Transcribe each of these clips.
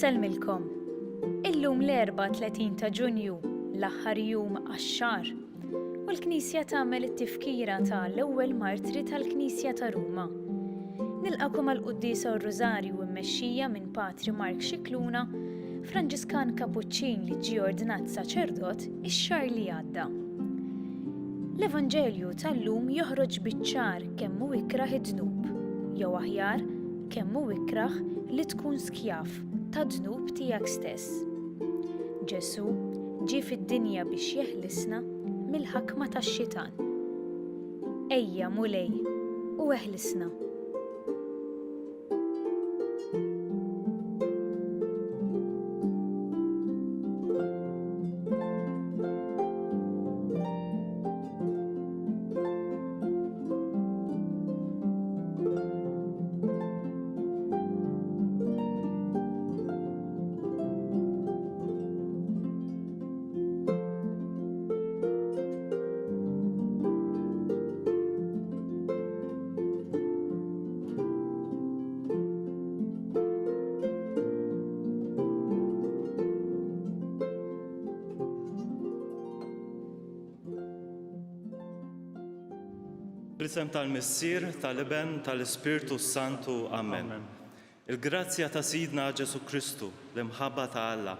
Insellmilkom. Illum l-Erbgħa 30 ta' Ġunju, l-aħħar jum għax-xahar, u l-Knisja tagħmel it-tifkira ta' l-ewwel martri tal-Knisja ta' Ruma. Nilqakom għall-quddiesa u r-Rużarju mmexxija minn Patri Mark Scicluna, Franġiskan Kapuċċin li ġie ordnat saċerdot ix-xahar li għadda. L-Evanġelju tal-lum joħroġ biċ-ċar kemm hu ikrah id-dnub, jew aħjar, Kemm hu ikrah li tkun skjav tad-dnub tiegħek stess. Ġesù ġie fid-dinja biex jeħlisna mill-ħakma tax-xitan. Ejja, Mulej, u eħlisna. Bl-isem tal-Missier, tal-Iben, tal-Ispirtu s-Santu. Amen. Il-grazzja ta' Sidna Ġesù Kristu, l-imħabba ta' Alla,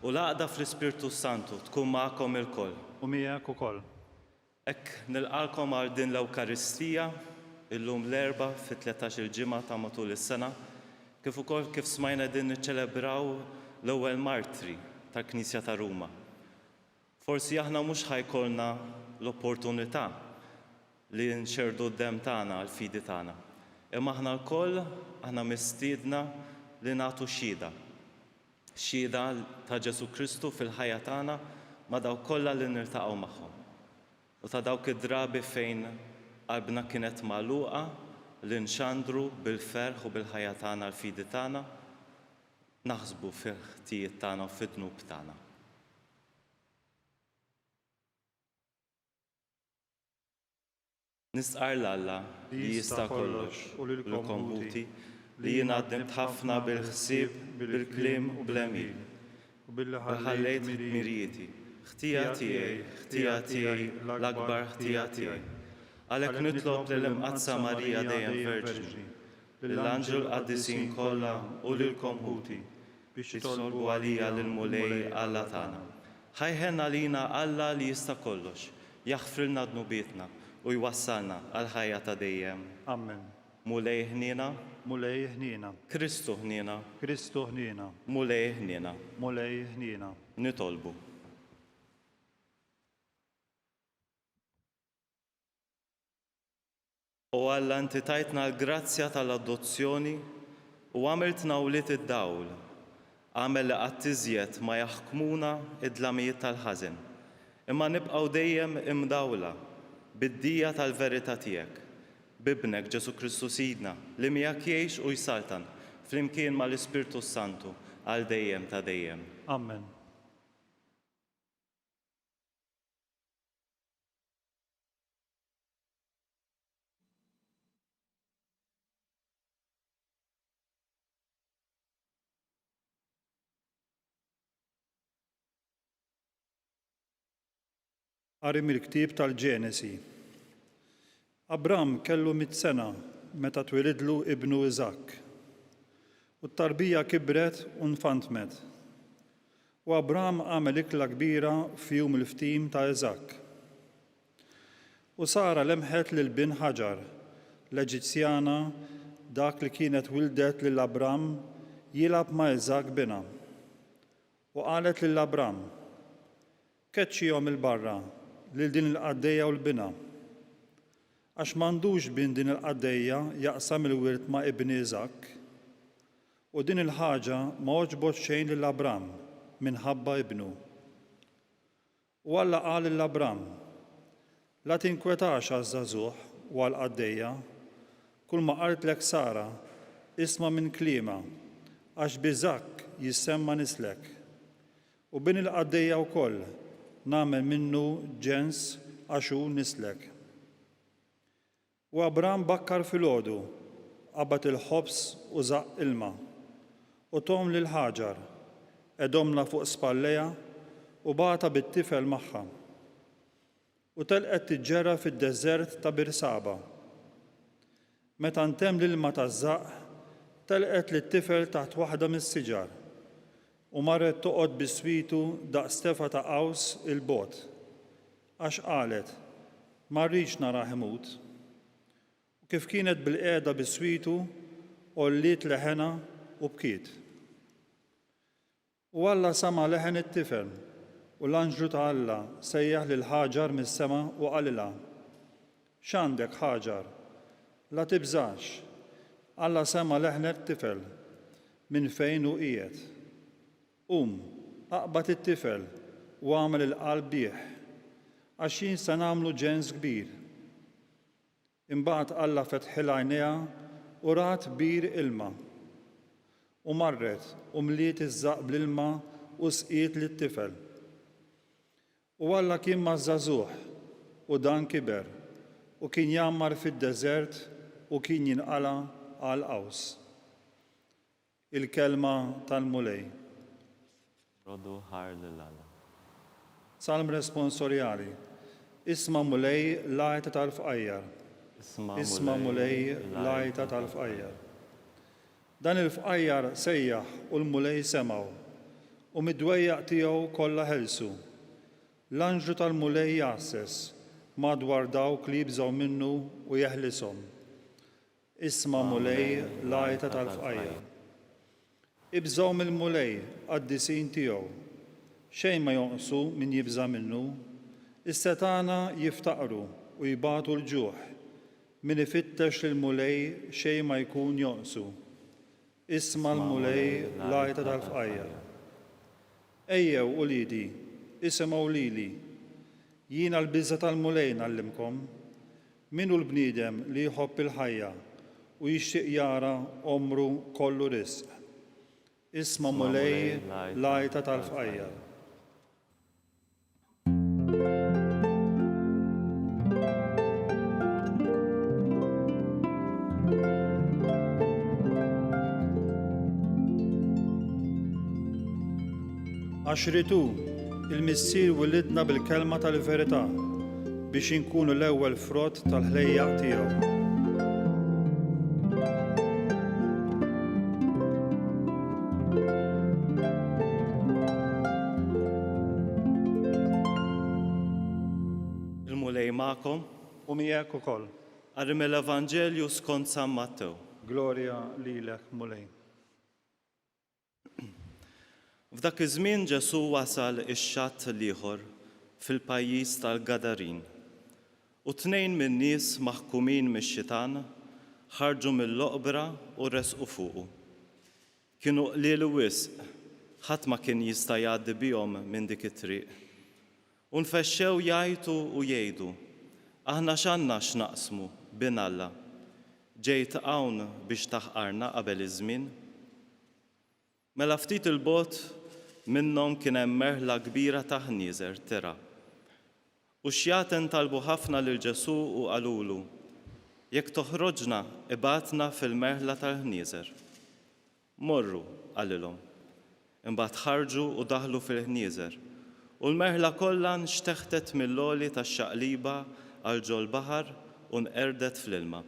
u l-għaqda fl-Ispirtu s-Santu tkun magħkom ilkoll. U miegħek ukoll. Hekk nilqagħkom għal din l-Ewkaristija, illum l-Erbgħa fit-tlettax-il ġimgħa ta' matul is-sena, kif ukoll kif smajna qegħdin niċċelebraw l-ewwel martri tal-Knisja ta' Ruma. Forsi aħna mhux ħa jkollna l-opportunità li nxerrdu d-demm tagħna għall-fidi tagħna, imma aħna lkoll aħna mistiedna li nagħtu xhieda, xhieda ta' Ġesù Kristu fil-ħajja tagħna ma' dawk kollha li niltaqgħu magħhom. U ta' dawk id-drabi fejn qalbna kienet magħluqa li nxandru bil-ferħ u bil-ħajja tagħna l-fidi tagħna, naħsbu fil-ħtijiet tagħna u fid-dnub tagħna. Nistqarr 'l Alla li jista' kollox u lilkom ħuti li jiena dnibt ħafna bil-ħsieb, bil-kliem u bl-għemil, u billi ħallejt dmirijieti. Ħtija tiegħi, ħtija tiegħi, l-akbar ħtija tiegħi. Għalhekk nitlob lill-Imqaddsa Marija dejjem Verġni, lill-anġli u l-qaddisin kollha u lilkom ħuti, biex titolbu għalija lill-Mulej Alla tagħna. Ħa jħenn għalina Alla li jista' kollox, jaħfrilna dnubietna u jwassalna għall-ħajja ta' dejjem. Amen. Mulej ħniena. Mulej ħniena. Kristu ħniena. Kristu ħniena. Mulej ħniena. Mulej ħniena. Nitolbu. O Alla, inti tajtna l-grazzja tal-adozzjoni u għamiltna wlied id-dawl. Agħmel li qatt iżjed ma jaħkmuna d-dlamijiet tal-ħażen, imma nibqgħu dejjem imdawla bid-dija tal-verità tiegħek. B'Ibnek, Ġesù Kristu Sidna, li miegħek jgħix u jsaltan, flimkien mal-Ispirtu s-Santu, għal dejjem ta' dejjem. Amen. Qari mill-ktieb tal-Ġenesi. Abram kellu mitt sena meta twilidlu ibnu Iżakk. U t-tarbija kibret u nfantmet. U Abram għamel ikla kbira f'jum il-ftim ta' Iżakk. U Sara lemħet lil bin Ħaġar, l-Eġizzjana, dak li kienet wildet lil Abram, jilgħab ma' Iżakk binha. U qalet lil Abram, Keċċihom 'il barra, lil din il-qaddejja u 'l binha. Għax m'għandux bin din il-qaddejja jaqsam il-wirt ma' ibni Iżakk. U din il-ħaġa ma għoġbot xejn lil Abram minħabba ibnu. U Alla qal lil Abram, La tinkwetax għaż-żagħżugħ u għall-qaddejja. Kulma qaltlek Sara, isma' minn kliemha, għax b'Iżakk jissemma nislek. U bin il-qaddejja wkoll nagħmel minnu ġens għax hu nislek. U Abram bakkar filgħodu, qabad il-ħobż u żaqq ilma. U thom lil Ħaġar, qegħdomlha fuq spallejha u bagħatha bit-tifel magħha. U telqet tiġġerra fid-deżert ta' Birsaba. Meta ntemm l-ilma taż-żaqq, telqet lit-tifel taħt waħda mis-siġar, u marret toqgħod biswitu daqs tefgħa ta' qaws 'il bogħod, għax qalet, Ma rridx narah imut. U kif kienet bilqiegħda biswitu, għolliet leħenha u bkiet. U Alla sama' leħen it-tifel, u l-anġlu ta' Alla sejjaħ lil Ħaġar mis-sema u qalilha, X'għandek, Ħaġar? La tibżax. Alla sema' leħen it-tifel minn fejn hu qiegħed. Qum, aqbad it-tifel u agħmel il-qalb bih, għax jien se nagħmlu ġens kbir. Imbagħad Alla fetħilha għajnejha u rat bir ilma. U marret u mliet iż-żaqq bl-ilma u sqiet lit-tifel. U Alla kien maż-żagħżugħ, u dan kiber, u kien jgħammar fid-deżert u kien jinqala' għal qaws. Il-Kelma tal-Mulej. Roddu ħajr lil Alla. Salm Responsorjali Isma' Mulej l-għajta tal-fqajjar. Isma' Mulej l-għajta tal-fqajjar. Dan il-fqajjar sejjaħ u l-Mulej semgħu, u mid-dwejjaq tiegħu kollha ħelsu. L-anġlu tal-Mulej jgħasses madwar dawk li jibżgħu minnu u jeħlishom. Isma' Mulej l-għajta tal-fqajjar. Ibżgħu mill-Mulej, qaddisin tiegħu. Xejn ma jonqsu min jibża' minnu. Is-setgħana jiftaqru u jbatu l-ġuħ. Min ifittex lill-Mulej xejn ma jkun jonqsu. Isma' l-Mulej l-għajta tal-fqajjar. Ejjew, uliedi, isimgħu lili. Jiena l-biża' tal-Mulej ngħallimkom. Min hu l-bniedem li jħobb il-ħajja u jixtieq jara għomru kollu risq? Isma' Mulej l-għajta tal-fqajjar. Għax ried hu, il-Missier wilidna bil-kelma tal-verità, biex inkunu l-ewwel frott tal-ħlejjaq tiegħu. Il-Mulej magħkom. U miegħek ukoll. Qari mill-Evanġelju skont San Mattew. Glorja lilek, Mulej. F'dak iż-żmien Ġesù wasal ix-xatt l-ieħor fil-pajjiż tal-Gadarin. U tnejn min-nies maħkumin mix-xitan ħarġu mill-oqbra u resqu fuqu. Kienu qliel wisq, ħadd ma kien jista' jgħaddi bihom minn dik it-triq. U nfexxew jgħajtu u jgħidu, Aħna x'għandna x'naqsmu, Bin Alla? Ġejt hawn biex taħqarna qabel iż-żmien? Mela ftit 'il bogħod minnhom kien hemm merħla kbira ta' ħnieżer tirgħa. U x-xjaten talbu ħafna lil Ġesù u qalulu, Jekk toħroġna, ibgħatna fil-merħla tal-ħnieżer. Morru, qalilhom. Imbagħad ħarġu u daħlu fil-ħnieżer, u l-merħla kollha nxteħtet mill-għoli tax-xaqliba għal ġol-baħar u nqerdet fl-ilma.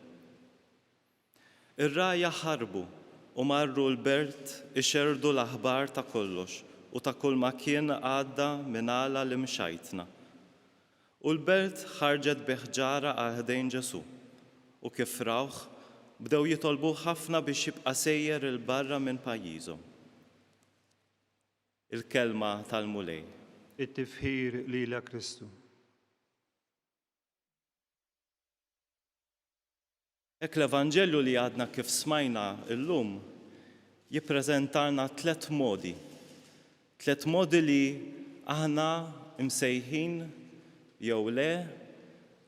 Ir-rgħajja ħarbu u marru l-belt ixerrdu l-aħbar ta' kollox u ta' kulma kien għadda minn għala l-imxajtna. U l-belt ħarġet bi ħġarha għal ħdejn Ġesù, u kif rawh, bdew jitolbuh ħafna biex jibqa' sejjer 'il barra minn pajjiżhom. Il-Kelma tal-Mulej. It-tifħir lilek Kristu. Hekk l-Evanġelju li għadna kif smajna llum jippreżentalna tlett modi. Tlett modi li aħna msejħin jew le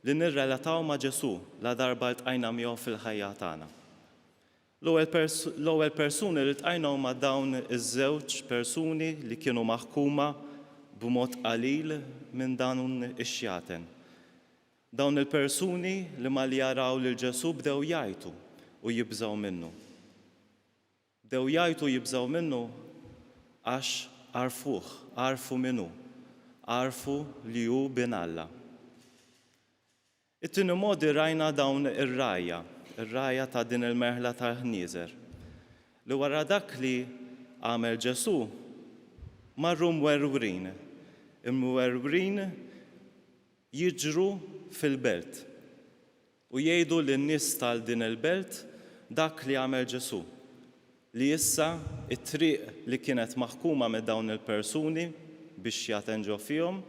li nirrelataw ma' Ġesù ladarba ltqajna miegħu fil-ħajja tagħna. L-ewwel persuni li ltqajna huma dawn iż-żewġ persuni li kienu maħkuma b'mod qalil minn dawn ix-xjaten. Dawn il-persuni li malli jaraw lil Ġesù bdew jgħajtu u jibżgħu minnu. Bdew jgħajtu jibżgħu minnu għax għarfuh, għarfu min hu, għarfu li hu Bin Alla. It-tieni modi rajna dawn ir-rgħajja, ir-rgħajja ta' din il-merħla tal-ħnieżer, li wara dak li għamel Ġesù, marru mwerwrin, imwerwrin jiġru fil-belt u jgħidu lin-nies tal din il-belt dak li għamel Ġesù, li issa t-triq li kienet maħkuma minn dawn il-persuni bix-xjaten ġo fihom,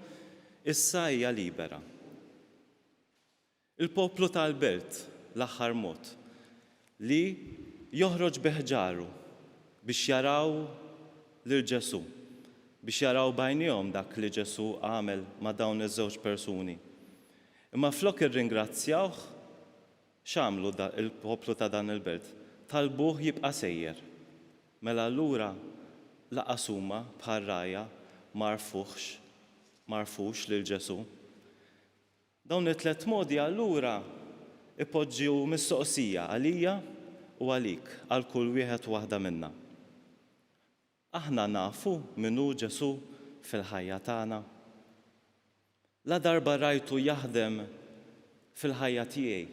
issa hija libera. Il-poplu tal-belt, l-aħħar mod, li joħroġ bi ħġaru biex jaraw lil Ġesù, biex jaraw b'għajnejhom dak li Ġesù għamel ma' dawn iż-żewġ persuni. Imma flok irringrazzjawh, x'għamlu il-poplu ta' dan il-belt? Talbuh jibqa' sejjer. Mela allura laqas huma bħar-rgħajja m'għarfuhx, m'għarfux lil Ġesù. Dawn it-tlett modi allura ipoġġu mistoqsija għalija u għalik, għal kull wieħed u waħda minna. Aħna nafu min hu Ġesù fil-ħajja tagħna? Ladarba rajtu jaħdem fil-ħajja tiegħi,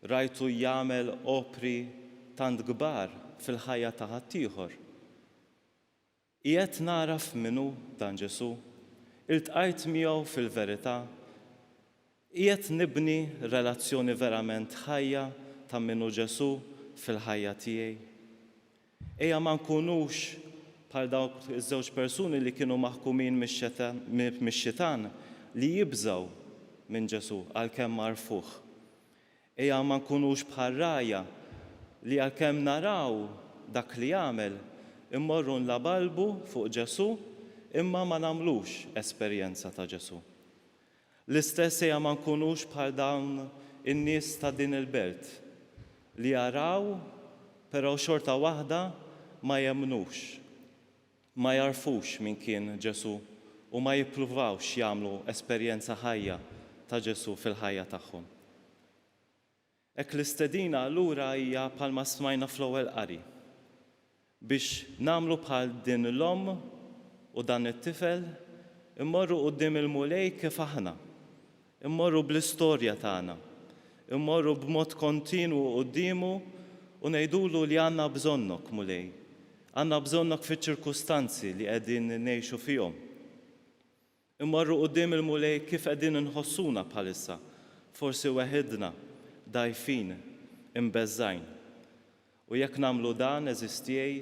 rajtu jagħmel opri tant kbar fil-ħajja ta' ħaddieħor, Qiegħed nagħraf min hu dan Ġesù? Iltqajt miegħu fil-verità? Qiegħed nibni relazzjoni verament ħajja ta' min hu Ġesù fil-ħajja tiegħi? Ejja ma nkunux bħal dawk iż-żewġ persuni li kienu maħkumin mix-xitan li jibżgħu minn Ġesù għalkemm għarfuh. Ejja ma nkunux bħar-rgħajja li għalkemm naraw dak li għamel, immorru nlabalbu fuq Ġesù imma ma nagħmlux esperjenza ta' Ġesù. L-istess ejja ma nkunux bħal dawn in-nies ta' din il-belt li jaraw però xorta waħda ma jemmnux. Ma jagħrfux min kien Ġesù u ma jippruvawx jagħmlu esperjenza ħajja ta' Ġesù fil-ħajja tagħhom. Hekk l-istedina allura hija bħalma smajna fl-ewwel qari, biex nagħmlu bħal din l-omm u dan it-tifel, immorru quddiem il-Mulej kif aħna, Immorru bl-istorja tagħna. Immorru b'mod kontinwu quddiemu u ngħidulu li għandna bżonnok, Mulej. Għandna bżonnok fiċ-ċirkustanzi li qegħdin ngħixu fihom. Immorru quddiem il-Mulej kif qegħdin inħossuna bħalissa, forsi weħidna, dgħajfin, imbeżżgħin. U jekk nagħmlu dan, għeżież tiegħi,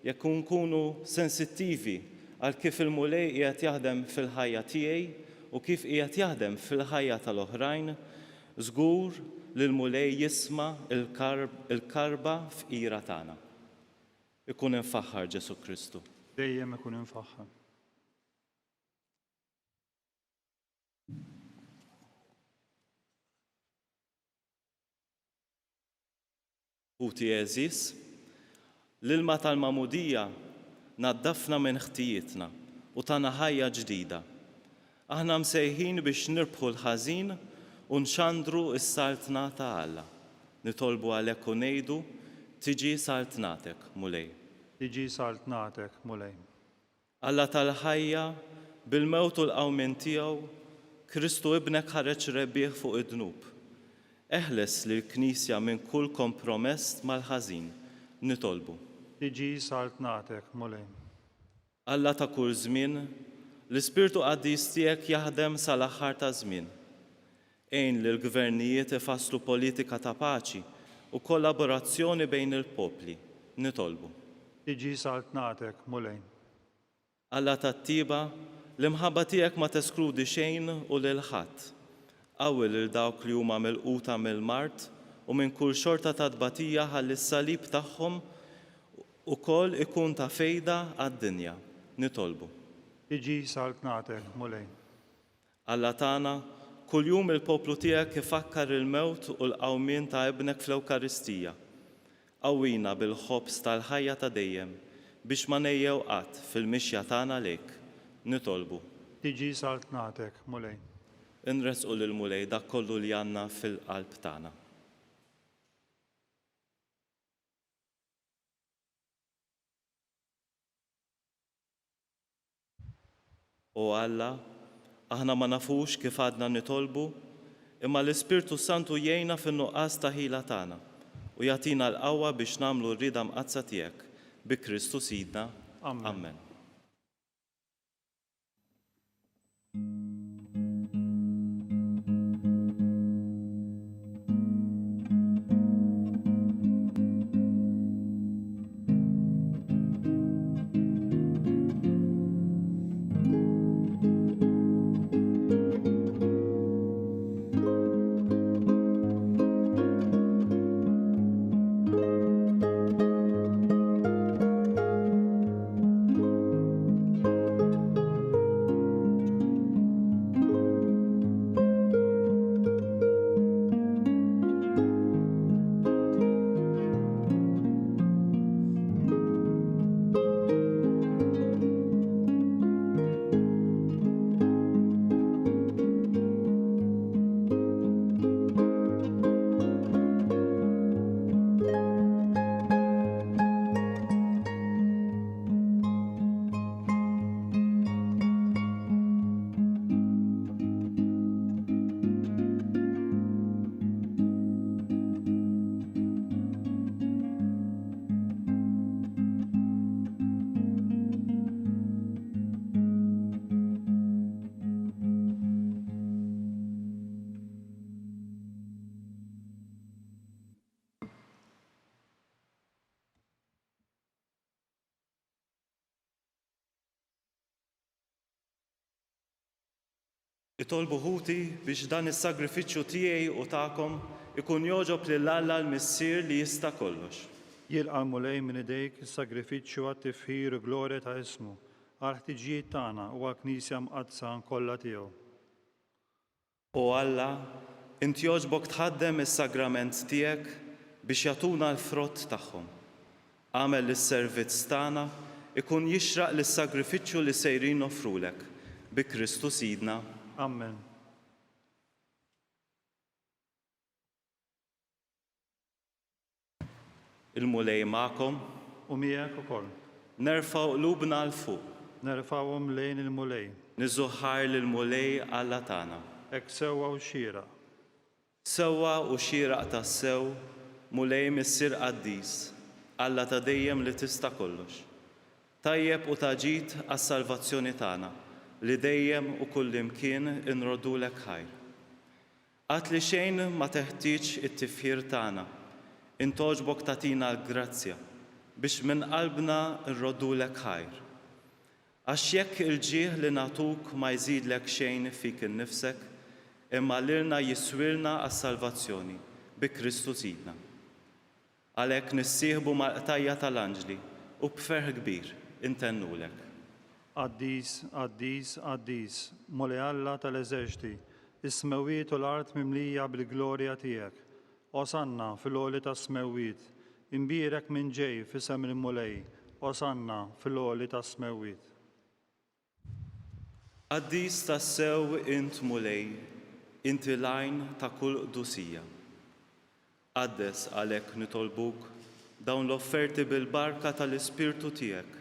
jekk nkunu sensittivi għal kif il-Mulej qiegħed jaħdem fil-ħajja tiegħi u kif qiegħed jaħdem fil-ħajja tal-oħrajn, żgur li l-Mulej jisma' l-karba fqira tagħna. Ikun imfaħħar Ġesù Kristu. Dejjem ikun imfaħħar. Ħuti għeżież, l-ilma tal-magħmudija naddafna minn ħtijietna u tana ħajja ġdida. Aħna msejħin biex nirbħu l-ħażin u nxandru s-Saltna ta' Alla. Nitolbu għalhekk u ngħidu, Tiġi saltnatek, Mulej. Tiġi saltnatek, Mulej. Alla tal-ħajja, bil-mewt u l-qawmien tiegħu, Kristu Ibnek ħareġ rebbieħ fuq id-dnub. Eħles lill-Knisja minn kull kompromess mal-ħażin, nitolbu. Tiġi saltnatek, Mulej. Alla ta' kull żmien, l-Ispirtu Qaddis tiegħek jaħdem sal-aħħar taż-żmien. Għin lill-gvernijiet ifasslu politika ta' paċi u kollaborazzjoni bejn il-popli, nitolbu. Tiġi saltnatek, Mulej. Alla tat-tjieba, l-imħabba tiegħek ma teskludi xejn u lil ħadd. Qawwi lil dawk li huma milquta mill-mard u minn kull xorta ta' tbatija ħalli s-salib tagħhom ukoll ikun ta' fejda għad-dinja. Nitolbu. Tiġi saltnatek, Mulej. Alla tagħna, kuljum il-poplu tiegħek ifakkar il-mewt u l-qawmien ta' Ibnek fl-Ewkaristija. Qawwina bil-ħobż tal-ħajja ta' dejjem, biex ma negħjew qatt fil-mixja tagħna lejk. Nitolbu. Tiġi saltnatek, Mulej. Inressqu lill-Mulej dak kollu li għandna fil-qalb tagħna. O Alla, aħna ma nafux kif għadna nitolbu, imma l-Ispirtu s-Santu jgħinna fin-nuqqas ta' ħila tagħna u jagħtina l-qawwa biex nagħmlu r-rieda mqaddsa tiegħek, bi Kristu Sidna. Amen. Amen. Itolbu ħuti biex dan is-sagrifiċċju tiegħi u tagħkom ikun jogħġob lil Alla l-Missier li jista' kollox. Jilqa' l-Mulej minn idejk is-sagrifiċċju għat-tifħir u glorja ta' ismu, għall-ħtiġijiet tagħna u għall-Knisja mqaddsa kollha tiegħu. O Alla, int jogħġbok tħaddem is-sagrament tiegħek biex jagħtuna l-frott tagħhom. Agħmel li s-servizz tagħna jkun jixraq lis-sagrifiċċju li sejrin noffrulek, bi Kristu Sidna. Ammen. Il-Mulej magħkom. U miegħek ukoll. Nerfgħu qlubna 'l fuq. Nerfgħuhom lejn il-Mulej. Niżżu ħajr lill-Mulej Alla tagħna. Hekk sewwa u xieraq. Sewwa u xieraq tassew, Mulej Missier qaddis, Alla ta' dejjem li tista' kollox. Tajjeb u ta' ġid għas-salvazzjoni tagħna li dejjem u kullimkien inroddulek ħajr. Għad li xejn ma teħtieġ it-tifħir tagħna, int għoġbok tagħtina l-grazzja biex minn qalbna nroddulek ħajr. Għax jekk il-ġieħ li nagħtuk ma jżidlek xejn fik innifsek, imma lilna jiswielna għas-salvazzjoni bi Kristu Sidna. Għalhekk nissieħbu mal-qtajja' tal-anġli u b'ferħ kbir intennulek. Qaddis, qaddis, qaddis, Mulej Alla tal-eżerċti, is-smewwiet u l-art mimlija bil-glorja tiegħek. Osanna fil-għoli tas-smewwiet. Imbierek min ġej f'isem il-Mulej, Osanna fil-għoli tas-smewwiet. Qaddis tassew int Mulej, inti l-għajn ta' kull qdusija. Qaddes għalhekk nitolbuk dawn l-offerti bil-barka tal-Ispirtu tiegħek,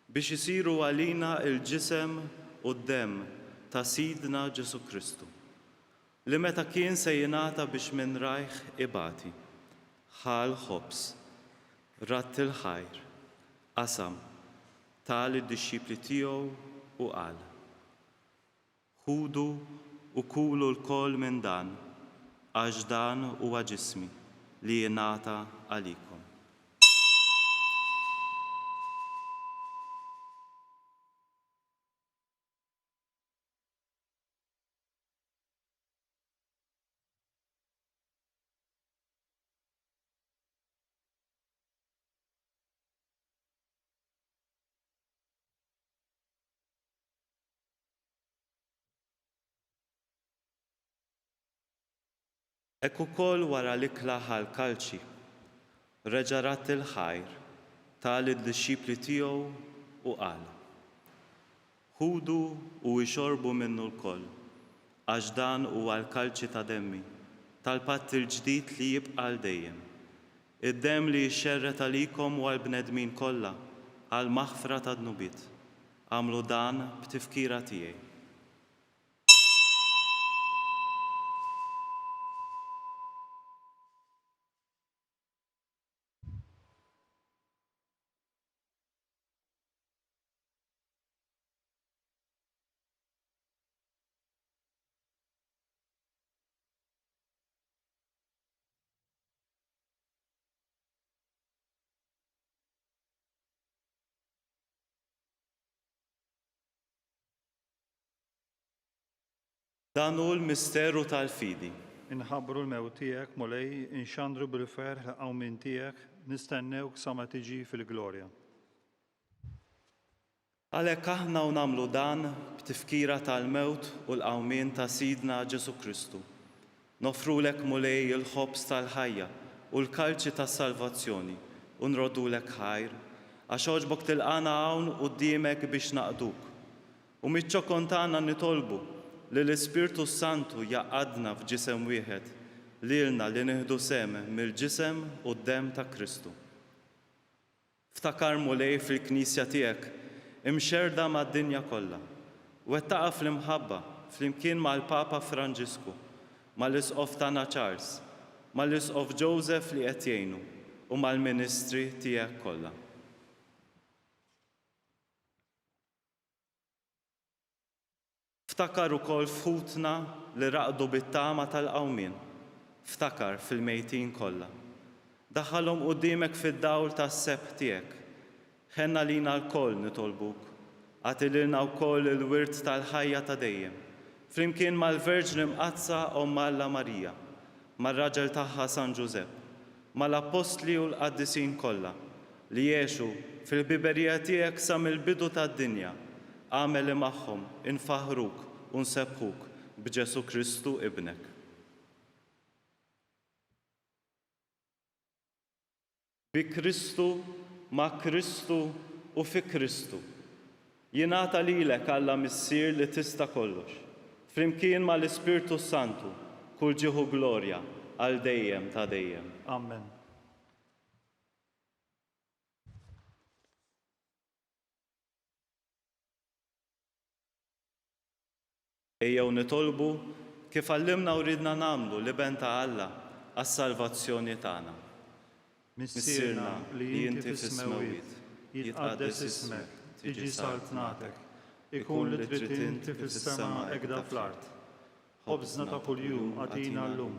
biex isiru għalina l-ġisem u d-demm ta' Sidna Ġesù Kristu, li meta kien se jingħata biex minn rajh ibati, ħa l-ħobż, radd il-ħajr, qasam, Ta lid-dixxipli tiegħu u qal, Ħudu u kulu lkoll minn dan, għax dan huwa ġismi, li jingħata għalikom. Hekk ukoll wara l-ikla ħa l-kalċi, reġa' radd il-ħajr, ta lid-dixxipli tiegħu u qal, Ħudu u ixorbu minnu lkoll, għax dan huwa l-kalċi ta' demmi, tal-patt il-ġdid li jibqa' għal dejjem. Id-demm li jixxerred għalikom u għall-bnedmin kollha għall-maħfra tad-dnubiet. Agħmlu dan b'tifkira tiegħi. Dan hu l-misteru tal-fidi. Inħabbru l-mewt tiegħek, Mulej, inxandru bil-ferħ il-qawmien tiegħek, nistennewk sa ma tiġi fil-glorja. Għalhekk aħna u nagħmlu dan b'tifkira tal-mewt u l-qawmien ta' Sidna Ġesù Kristu, noffrulek Mulej il-ħobż tal-ħajja u l-kalċi tas-salvazzjoni u nroddulek ħajr, għax għoġbok tilqagħna hawn quddiemek biex naqduk. U miċ-ċokon tagħna nitolbu li l-Ispirtu s-Santu jgħaqqadna f'ġisem wieħed, lilna li nieħdu sehem mill-ġisem u d-demm ta' Kristu. Ftakar, Mulej, fil-Knisja tiegħek, imxerrda mad-dinja kollha. Wettaqha fl-imħabba, flimkien mal-Papa Franġisku, mal-Isqof tagħna Charles, mal-Isqof Joseph li qed jgħinu, u mal-ministri tiegħek kollha. Ftakar ukoll f'ħutna li raqdu bit-tama tal-qawmien. Ftakar fil-mejtin kollha. Daħħalhom quddiemek fid-dawl tas-sebħ tiegħek. Ħenn għalina lkoll, nitolbuk. Agħti lilna wkoll il-wirt tal-ħajja ta' dejjem, flimkien mal-Verġni Mqaddsa Omm Alla Marija, mar-raġel tagħha San Ġużepp, mal-Appostli u l-qaddisin kollha, li għexu fil-ħbiberija tiegħek sa mill-bidu tad-dinja, agħmel li magħhom infaħħruk u nsebbħuk b'Ġesù Kristu Ibnek. Bi Kristu, ma' Kristu u fi Kristu, jingħata lilek Alla Missier li tista' kollox, flimkien ma' l-Ispirtu s-Santu, kull ġieħ u glorja għal dejjem ta' dejjem. Amen. Ejjew nitolbu kif għallimna u riedna nagħmlu l-Iben ta' Alla għas-salvazzjoni tagħna. Missierna li inti fis-smewwiet, jitqaddes ismek, tiġi saltnatek, ikun li trid inti fis-sema hekda fl-art. Ħobżna ta' kuljum agħtina llum.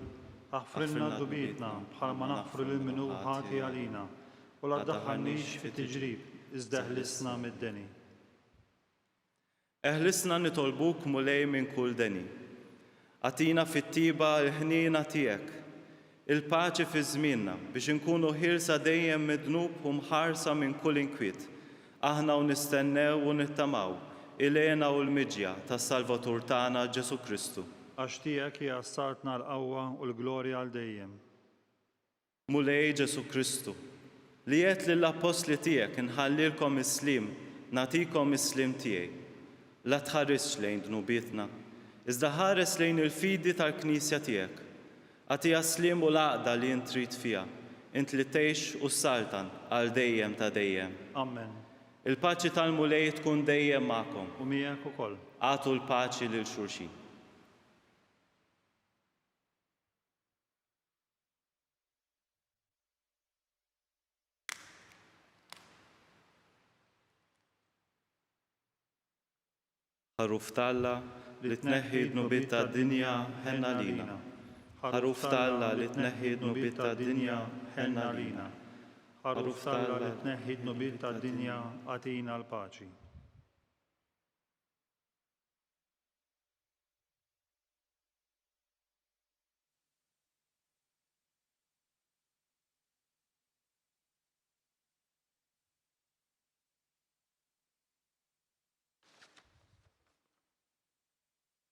Aħfrilna dnubietna bħalma naħfru lil min hu ħati għalina, u la ddaħħalniex fit-tiġrib, iżda eħlisna mid-deni. Eħlisna nitolbuk Mulej minn kull deni. Agħtina fit-tjieba l-ħniena tiegħek, il-paċi fi żmienna, biex inkunu ħielsa dejjem mid-dnub u mħarsa minn kull inkwiet, aħna u nistennew u nittamaw il-hena u l-miġja tas-Salvatur tagħna Ġesù Kristu. Għax tiegħek hija s-saltna l-qawwa u l-glorja għal dejjem. Mulej Ġesù Kristu, li għedt lill-appostli tiegħek inħallilkom is-sliem, nagħtikom is-sliem tiegħi. La tħarisx lejn dnubietna, iżda ħares lejn il-fidi tal-Knisja tiegħek. Agħtiha s-sliem u l-għaqda li int trid fiha, int li tgħix u ssaltan għal dejjem ta' dejjem. Amen. Il-paċi tal-Mulej tkun dejjem magħkom. U miegħek ukoll. Agħtu l-paċi lil xulxin. Ħaruf t'Alla li tneħħi d-dnubiet tad-dinja, ħenn għalina. Ħaruf t'Alla li tneħħi d-dnubiet tad-dinja, ħenn għalina. Ħaruf t'Alla li tneħħi d-dnubiet tad-dinja, agħtina l-paċi.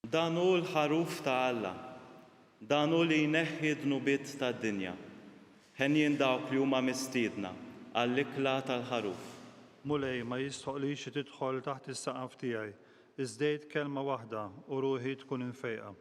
Dan hu l-Ħaruf ta' Alla, dan hu li jneħħi d-dnubiet tad-dinja. Henjin dawk li huma mistiedna għall-ikla tal-Ħaruf. Mulej, ma jistħoqlix li tidħol taħt is-saqaf tiegħi, iżda għid kelma waħda u ruħi tkun imfejqa.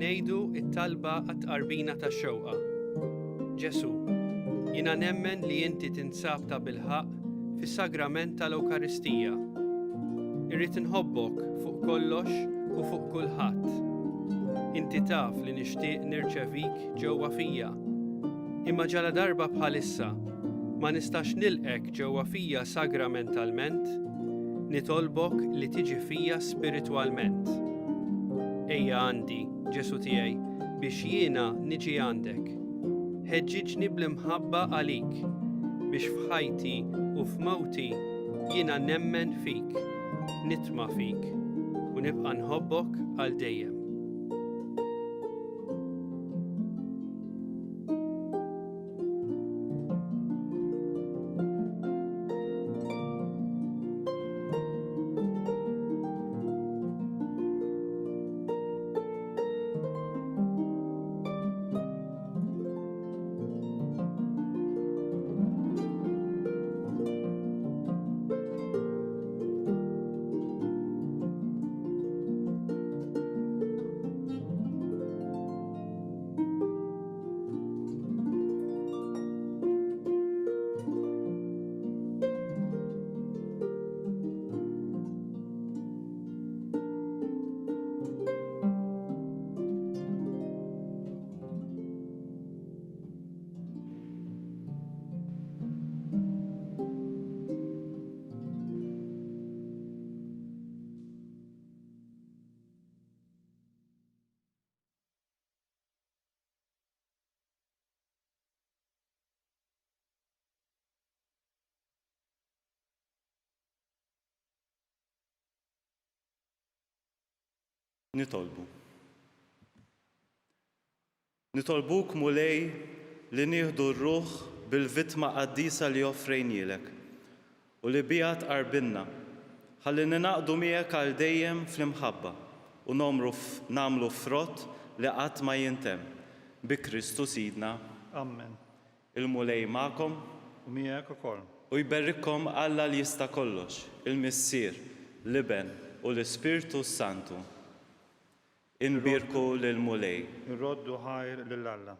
Ngħidu t-talba għat-tqarbina tax-xewqa. Ġesù, jiena nemmen li inti tinsab tabilħaqq fis-sagrament tal-Ewkaristija. Irrid inħobbok fuq kollox u fuq kulħadd. Inti taf li nixtieq nirċevik ġewwa fija. Imma ġaladarba bħalissa ma nistax nilqgħek ġewwa fija sagramentalment, nitolbok li tiġi fija spiritwalment. Ejja għandi, Ġesù tiegħi, biex jiena niġi għandek. Ħeġġiġni bl-imħabba għalik, biex f'ħajti u f'mewti jiena nemmen fik, nitma' fik, u nibqa' nħobbok għal dejjem. Nitolbu. Nitolbuk, Mulej, li nieħdu r-ruħ bil-vittma qaddisa li offrejnielek u li biha tqarbinna, ħalli ningħaqdu miegħek għal dejjem fl-imħabba u nogħmru nagħmlu frott li qatt ma jintemm. Bi Kristu Sidna. Ammen. Il-Mulej magħkom. U miegħek ukoll. U jberikkom Alla li jista' kollox, il-Missier, l-Iben, u l-Ispirtu s-Santu. Inbierku lill-Mulej. Irroddu ħajr lil Alla.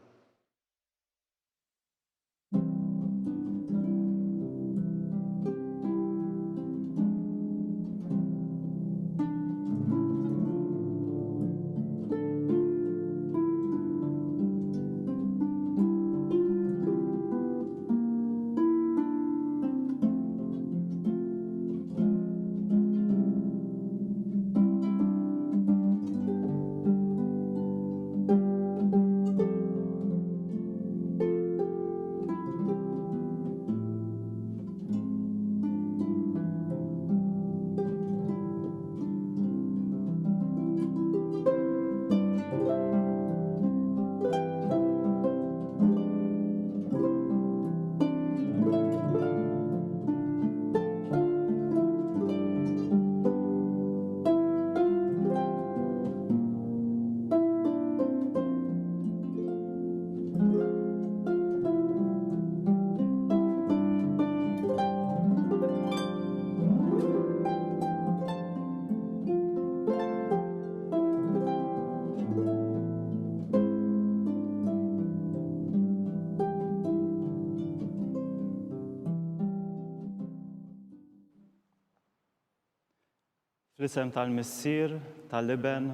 Fl-isem tal-Missier, tal-Iben,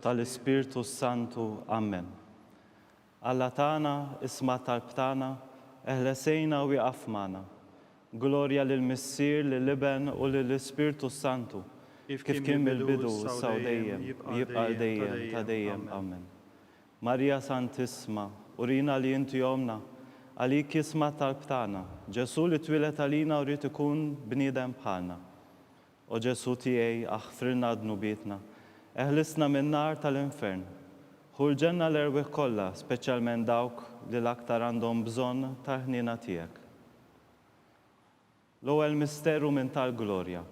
tal-Ispirtu s-Santu. Amen. Alla tagħna, isma' t-talb tagħna, eħles għinna u ieqaf magħna. Glorja lill-Missier, lill-Iben u lill-Ispirtu s-Santu, kif kien mill-bidu, issa u dejjem, u jibqa' għal dejjem ta' dejjem. Amen. Marija Santissma, urina li inti Ommna, għalik jisma' t-talb tagħna, Ġesù li twieled għalina u ried ikun bniedem bħalna. O Ġesù tiegħi, aħfrilna dnubietna, eħlisna min-nar tal-infern. Ħu l-ġenna l-erwieħ kollha, speċjalment dawk li l-aktar għandhom bżonn tal-ħniena tiegħek. L-ewwel misteru minn tal-glorja,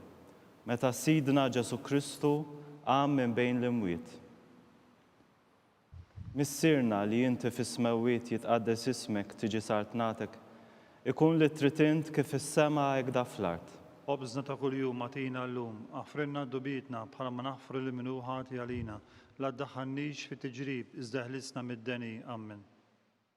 meta Sidna Ġesù Kristu qam minn bejn l-imwiet. Missierna li inti fis-smewwiet jitqaddes ismek tiġi saltnatek, ikun li trid int kif fis-sema hekda fl-art. Ħobżna ta' kuljum agħtina llum, aħfrilna dnubietna bħalma naħfru lil min hu ħati għalina. La ddaħħalnix fi tiġrib, iżda eħlisna mid-deni. Ammen.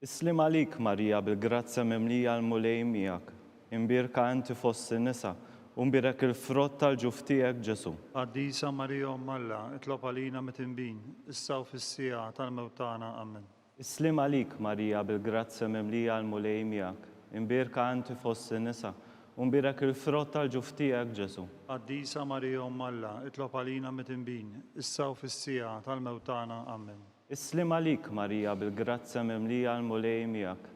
Is-sliem għalik, Marija, bil-grazzja mimlija l-Mulej miegħek. Imbierka inti fost in-nisa, u mbierek il-frott tal-ġuf tiegħek, Ġesù. Qaddisa Marija Omm Alla, itlob għalina mitinbin, issa u fis-siegħa tal-mewt tagħna. Ammen. Is-sliem għalik, Marija, bil-grazzja mimlija l-Mulej miegħek. Imbierka inti fost in-nisa, u mbierek il-frott tal-ġuf tiegħek, Ġesù. Qaddisa Marija Omm Alla, itlob għalina mitinbin, issa u fis-siegħa tal-mewt tagħna. Ammen. Is-sliem għalik, Marija, bil-grazzja mimlija l-Mulej miegħek.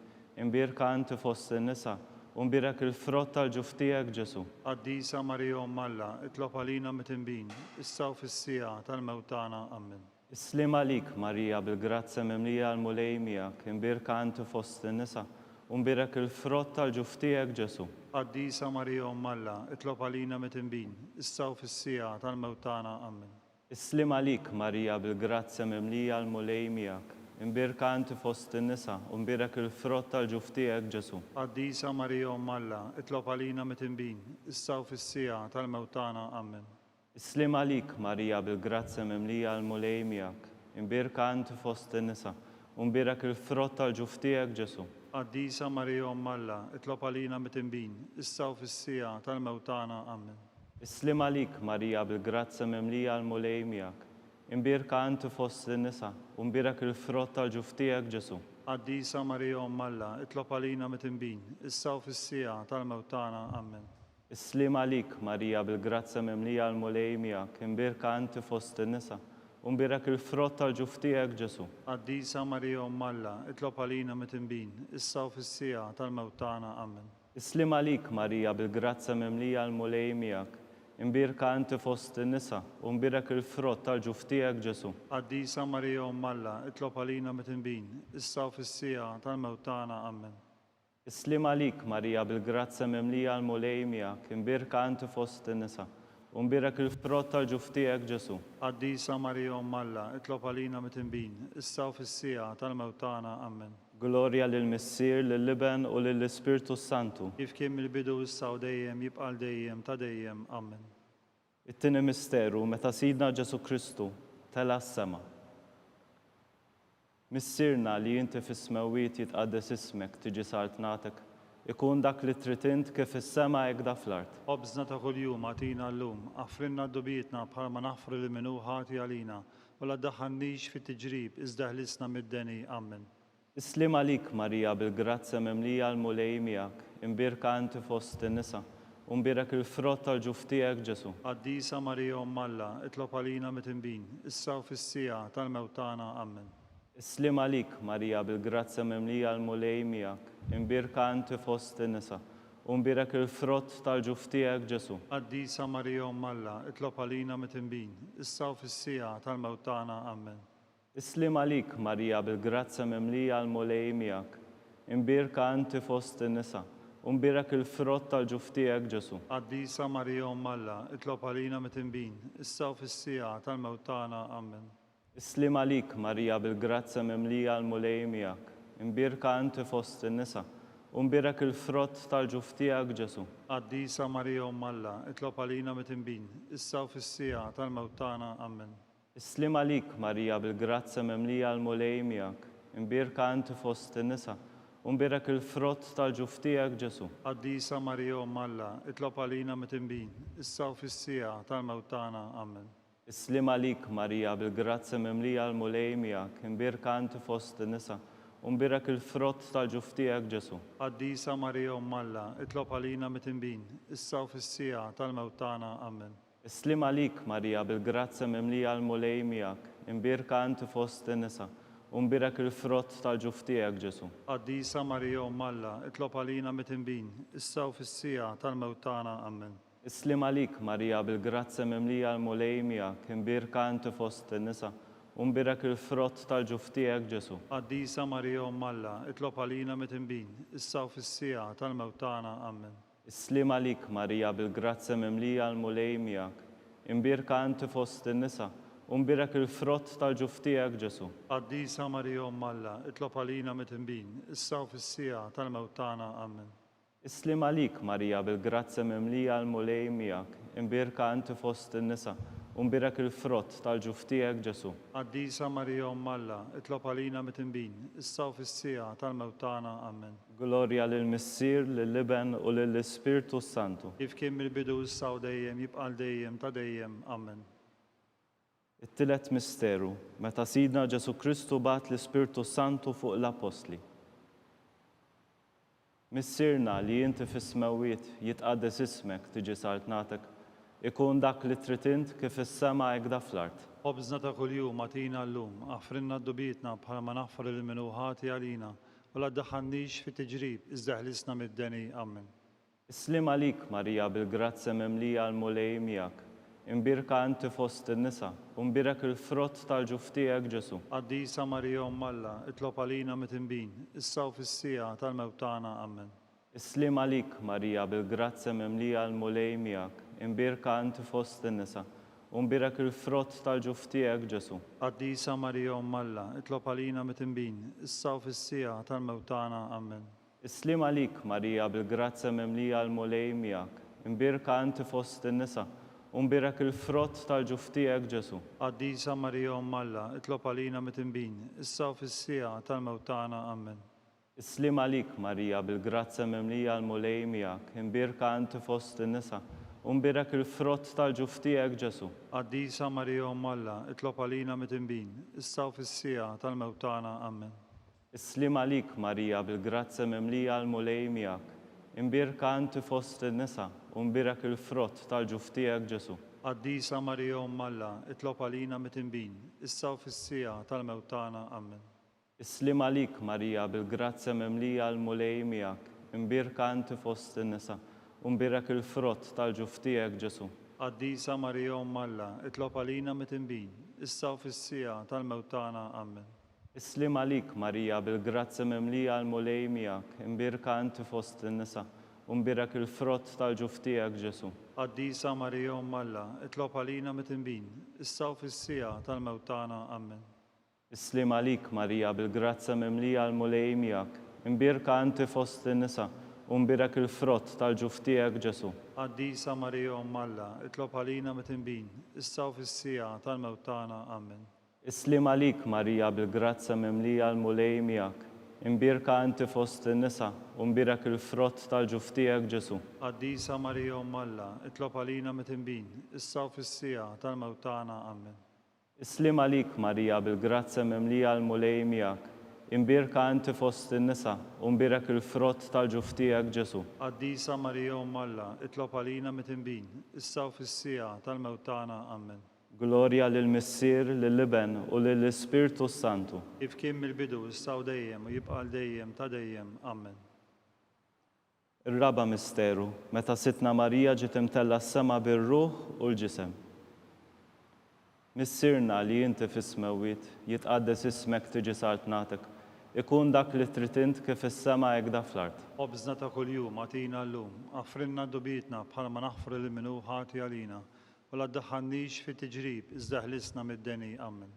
Imbierka inti fost in-nisa, u mbierek il-frott tal-ġuf tiegħek, Ġesù. Qaddisa Marija Omm Alla, itlob għalina mitinbin, issa u fis-siegħa tal-mewt tagħna. Ammen. Is-sliem għalik, Marija, bil-grazzja mimlija l-Mulej miegħek, imbierka inti fost in-nisa, u mbierek il-frott tal-ġuf tiegħek, Ġesù. Qaddisa Marija Omm Alla, itlob għalina mitinbin, issa u fis-siegħa tal-mewt tagħna. Ammen. Is-sliem għalik, Marija, bil-grazzja mimlija l-Mulej miegħek. Imbierka inti fost in-nisa, u mbierek il-frott tal-ġuf tiegħek, Ġesù. Qaddisa Marija Omm Alla, itlob għalina mitinbin, issa u fis-siegħa tal-mewt tagħna. Ammen. Is-sliem għalik, Marija, bil-grazzja mimlija l-Mulej miegħek. Imbierka inti fost in-nisa, u mbierek il-frott tal-ġuf tiegħek, Ġesù. Qaddisa Marija Omm Alla, itlob għalina mitinbin, issa u fis-siegħa tal-mewt tagħna. Ammen. Is-sliem għalik, Marija, bil-grazzja mimlija l-Mulej miegħek. Imbierka inti fost in-nisa, u mbierek il-frott tal-ġuf tiegħek, Ġesù. Qaddisa Marija Omm Alla, itlob għalina mitinbin, issa u fis-siegħa tal-mewt tagħna. Ammen. Is-sliem għalik, Marija, bil-grazzja mimlija l-Mulej miegħek, imbierka inti fost in-nisa, u mbierek il-frott tal-ġuf tiegħek, Ġesù. Qaddisa Marija Omm Alla, itlob għalina mitinbin, issa u fis-siegħa tal-mewt tagħna. Ammen. Is-sliem għalik, Marija, bil-grazzja mimlija l-Mulej miegħek. Imbierka inti fost in-nisa, u mbierek il-frott tal-ġuf tiegħek, Ġesù. Qaddisa Marija Omm Alla, itlob għalina mitinbin, issa u fis-siegħa tal-mewt tagħna. Ammen. Is-sliem għalik, Marija, bil-grazzja mimlija l-Mulej miegħek, imbierka inti fost in-nisa, u mbierek il-frott tal-ġuf tiegħek, Ġesù. Qaddisa Marija Omm Alla, itlob għalina mitinbin, issa u fis-siegħa tal-mewt tagħna. Ammen. Glorja lill-Missier, lill-Iben u lill-Ispirtu s-Santu. Kif kien mill-bidu issa u dejjem jibqa' għal dejjem ta' dejjem. Ammen. It-tieni misteru, meta Sidna Ġesù Kristu tela' s-sema. Missierna li inti fis-smewwiet jitqaddes ismek, tiġi saltnatek, ikun dak li trid int kif fis-sema hekk da fl-art. Ħobżna ta' kuljum agħtina llum, aħfrilna dnubietna bħalma naħfru lil min hu ħati għalina, U la ddaħħalnix fit-tiġrib, iżda ħlisna mid-deni. Ammen. Is-sliem għalik, Marija, bil-grazzja mimlija l-Mulej miegħek, imbierka inti fost in-nisa, u mbierek il-frott tal-ġuf tiegħek, Ġesù. Qaddisa Marija Omm Alla, itlob għalina mitinbin, issa u fis-siegħa tal-mewt tagħna. Ammen. Is-sliem għalik, Marija, bil-grazzja mimlija l-Mulej miegħek, imbierka inti fost in-nisa, U mbierek il-frott tal-ġuf tiegħek, Ġesù. Qaddisa Marija Omm Alla, itlob għalina mitinbin, issa u fis-siegħa tal-mewt tagħna. Ammen. Is-sliem għalik, Marija, bil-grazzja mimlija l-Mulej miegħek. Imbierka inti fost in-nisa, u mbierek il-frott tal-ġuf tiegħek, Ġesù. Qaddisa Marija Omm Alla, itlob għalina mitinbin, issa u fis-siegħa tal-mewt tagħna. Ammen. Is-sliem għalik, Marija bil-grazzja mimlija l-Mulej miegħek. Imbierka inti fost in-nisa, u mbierek il-frott tal-ġuf tiegħek, Ġesù. Qaddisa Marija Omm Alla, itlob għalina mitinbin, issa u fis-siegħa tal-mewt tagħna. Ammen. Is-sliem għalik, Marija bil-grazzja mimlija l-Mulej miegħek. Imbierka inti fost in-nisa, u mbierek il-frott tal-ġuf tiegħek, Ġesù. Qaddisa Marija Omm Alla, itlob għalina mitinbin, issa u fis-siegħa tal-mewt tagħna. Ammen. Is-sliem għalik, Marija, bil-grazzja mimlija l-Mulej miegħek, imbierka inti fost in-nisa, u mbierek il-frott tal-ġuf tiegħek, Ġesù. Qaddisa Marija Omm Alla, itlob għalina mitinbin, issa u fis-siegħa tal-mewt tagħna. Ammen. Is-sliem għalik, Marija, bil-grazzja mimlija l-Mulej miegħek, imbierka inti fost in-nisa, u mbierek il-frott tal-ġuf tiegħek, Ġesù. Qaddisa Marija Omm Alla, itlob għalina mitinbin, issa u fis-siegħa tal-mewt tagħna. Ammen. Is-sliem għalik, Marija, bil-grazzja mimlija l-Mulej miegħek, imbierka inti fost in-nisa, u mbierek il-frott tal-ġuf tiegħek, Ġesù. Qaddisa Marija Omm Alla, itlob għalina mitinbin, issa u fis-siegħa tal-mewt tagħna. Ammen. Is-sliem għalik, Marija, bil-grazzja mimlija l-Mulej miegħek, imbierka inti fost in-nisa, u mbierek il-frott tal-ġuf tiegħek, Ġesù. Qaddisa Marija Omm Alla, itlob għalina mitinbin, issa u fis-siegħa tal-mewt tagħna. Ammen. Is-sliem għalik, Marija, bil-grazzja mimlija l-Mulej miegħek, imbierka inti fost in-nisa, U mbierek il-frott tal-ġuf tiegħek, Ġesù. Qaddisa Marija Omm Alla, itlob għalina mitinbin, issa u fis-siegħa tal-mewt tagħna. Ammen. Glorja lill-Missier, lill-Iben u lill-Ispirtu s-Santu. Kif kien mill-bidu issa u dejjem, jibqa' għal dejjem ta' dejjem. Ammen. It-tielet misteru, meta Sidna Ġesù Kristu bagħat l-Ispirtu s-Santu fuq l-Appostli. Missierna li inti fis-smewwiet, jitqaddes ismek, tiġi saltnatek, ikun dak li trid int kif fis-sema hekda fl-art. Ħobżna ta' kuljum agħtina llum, aħfrilna dnubietna bħalma naħfru lil min hu ħati għalina, u la ddaħħalnix fi tiġrib, iżda eħlisna mid-deni. Ammen. Is-sliem għalik, Marija bil-grazzja mimlija l-Mulej miegħek, imbierka inti fost in-nisa, u mbierek il-frott tal-ġuf tiegħek, Ġesù. Qaddisa Marija Omm Alla, itlob għalina mitinbin, issa u fis-siegħa tal-mewt tagħna. Ammen. Is-sliem għalik, Marija bil-grazzja mimlija l-Mulej miegħek, imbierka inti fost in-nisa, u mbierek il-frott tal-ġuf tiegħek, Ġesù. Qaddisa Marija Omm Alla, itlob għalina mitinbin, issa u fis-siegħa tal-mewt tagħna. Ammen. Is-sliem għalik, Marija bil-grazzja mimlija l-Mulej miegħek, imbierka inti fost in-nisa, u mbierek il-frott tal-ġuf tiegħek, Ġesù. Qaddisa Marija Omm Alla, itlob għalina mitinbin, issa u fis-siegħa tal-mewt tagħna. Ammen. Is-sliem għalik, Marija bil-grazzja mimlija l-Mulej miegħek, imbierka inti fost in-nisa, u mbierek il-frott tal-ġuf tiegħek, Ġesù. Qaddisa Marija Omm Alla, itlob għalina mitinbin, issa u fis-siegħa tal-mewt tagħna. Ammen. Is-sliem għalik, Marija bil-grazzja mimlija l-Mulej miegħek, imbierka inti fost in-nisa u mbierek il-frott tal-ġuf tiegħek Ġesù. Qaddisa Marija Omm Alla, itlob għalina mitinbin, issa u fis-siegħa tal-mewt tagħna. Ammen. Is-sliem għalik, Marija bil-grazzja mimlija l-Mulej miegħek, imbierka inti fost in-nisa u mbierek il-frott tal-ġuf tiegħek Ġesù. Qaddisa Marija Omm Alla, itlob għalina mitinbin, issa u fis-siegħa tal-mewt tagħna. Ammen. Is-sliem għalik, Marija, bil-grazzja mimlija l-Mulej miegħek, imbierka inti fost in-nisa, u mbierek il-frott tal-ġuf tiegħek, Ġesù. Qaddisa Marija Omm Alla, itlob għalina mitinbin, issa u fis-siegħa tal-mewt tagħna. Ammen. Is-sliem għalik, Marija, bil-grazzja mimlija l-Mulej miegħek, imbierka inti fost in-nisa, u mbierek il-frott tal-ġuf tiegħek, Ġesù. Qaddisa Marija Omm Alla, itlob għalina mitinbin, issa u fis-siegħa tal-mewt tagħna. Ammen. Is-sliem għalik, Marija bil-grazzja mimlija l-Mulej miegħek, imbierka inti fost in-nisa u mbierek il-frott tal-ġuf tiegħek Ġesù. Qaddisa Marija Omm Alla, itlob għalina mitinbin, issa u fis-siegħa tal-mewt tagħna. Ammen. Is-sliem għalik, Marija bil-grazzja mimlija l-Mulej miegħek, imbierka inti fost in-nisa u mbierek il-frott tal-ġuf tiegħek Ġesù. Qaddisa Marija Omm Alla, itlob għalina mitinbin, issa u fis-siegħa tal-mewt tagħna. Ammen. Glorja lill-Missier, lill-Iben, u lill-Ispirtu s-Santu. Kif kien mill-bidu, issa u dejjem, u jibqa' għal dejjem ta' dejjem. Ammen. Ir-raba' misteru, meta Sidtna Marija ġiet imtellgħa s-sema bir-ruħ u l-ġisem. Missierna li inti fis-smewwiet, jitqaddes ismek tiġi saltnatek, ikun dak li trid int kif fis-sema hekda fl-art. Ħobżna ta' kuljum agħtina llum, aħfrilna dnubietna bħalma naħfru lil min hu ħati għalina, U la ddaħħalnix fi tiġrib, iżda eħlisna mid-deni. Ammen.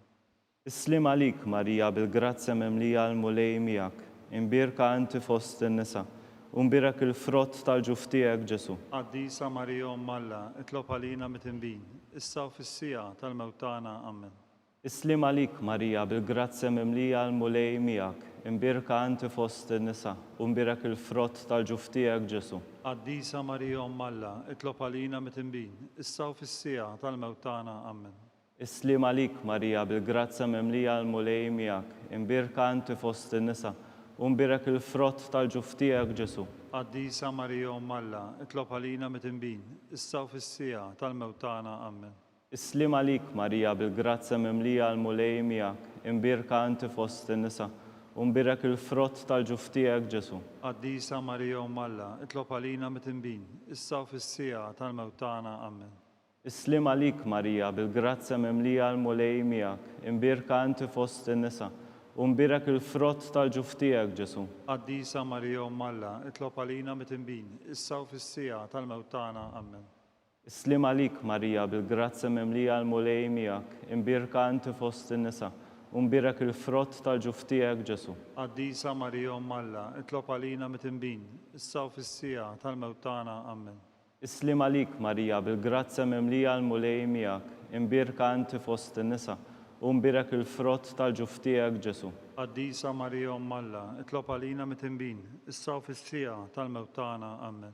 Is-sliem għalik, Marija, bil-grazzja mimlija l-Mulej miegħek, imbierka inti fost in-nisa, u mbierek il-frott tal-ġuf tiegħek, Ġesù. Qaddisa Marija Omm Alla, itlob għalina mitinbin, issa u fis-siegħa tal-mewt tagħna. Ammen. Is-sliem għalik, Marija, bil-grazzja mimlija l-Mulej miegħek, imbierka inti fost in-nisa, u mbierek il-frott tal-ġuf tiegħek, Ġesù. Qaddisa Marija Omm Alla, itlob għalina mitinbin, issa u fis-siegħa tal-mewt tagħna. Ammen. Is-sliem għalik, Marija, bil-grazzja mimlija l-Mulej miegħek, imbierka inti fost in-nisa, u mbierek il-frott tal-ġuf tiegħek, Ġesù. Qaddisa Marija Omm Alla, itlob għalina mitinbin, issa u fis-siegħa tal-mewt tagħna. Ammen. Is-sliem għalik, Marija, bil-grazzja mimlija l-Mulej miegħek, imbierka inti fost in-nisa, u mbierek il-frott tal-ġuf tiegħek, Ġesù. Qaddisa Marija Omm Alla, itlob għalina mitinbin, issa u fis-siegħa tal-mewt tagħna. Ammen. Is-sliem għalik, Marija, bil-grazzja mimlija l-Mulej miegħek, imbierka inti fost in-nisa, u mbierek il-frott tal-ġuf tiegħek, Ġesù. Qaddisa Marija Omm Alla, itlob għalina mitinbin, issa u fis-siegħa tal-mewt tagħna. Ammen. Is-sliem għalik, Marija, bil-grazzja mimlija l-Mulej miegħek, imbierka inti fost in-nisa, u mbierek il-frott tal-ġuf tiegħek, Ġesù. Qaddisa Marija Omm Alla, itlob għalina mitinbin, issa u fis-siegħa tal-mewt tagħna. Ammen. Is-sliem għalik, Marija, bil-grazzja mimlija l-Mulej miegħek, imbierka inti fost in-nisa, u mbierek il-frott tal-ġuf tiegħek, Ġesù. Qaddisa Marija Omm Alla, itlob għalina mitinbin, issa u fis-siegħa tal-mewt tagħna. Ammen.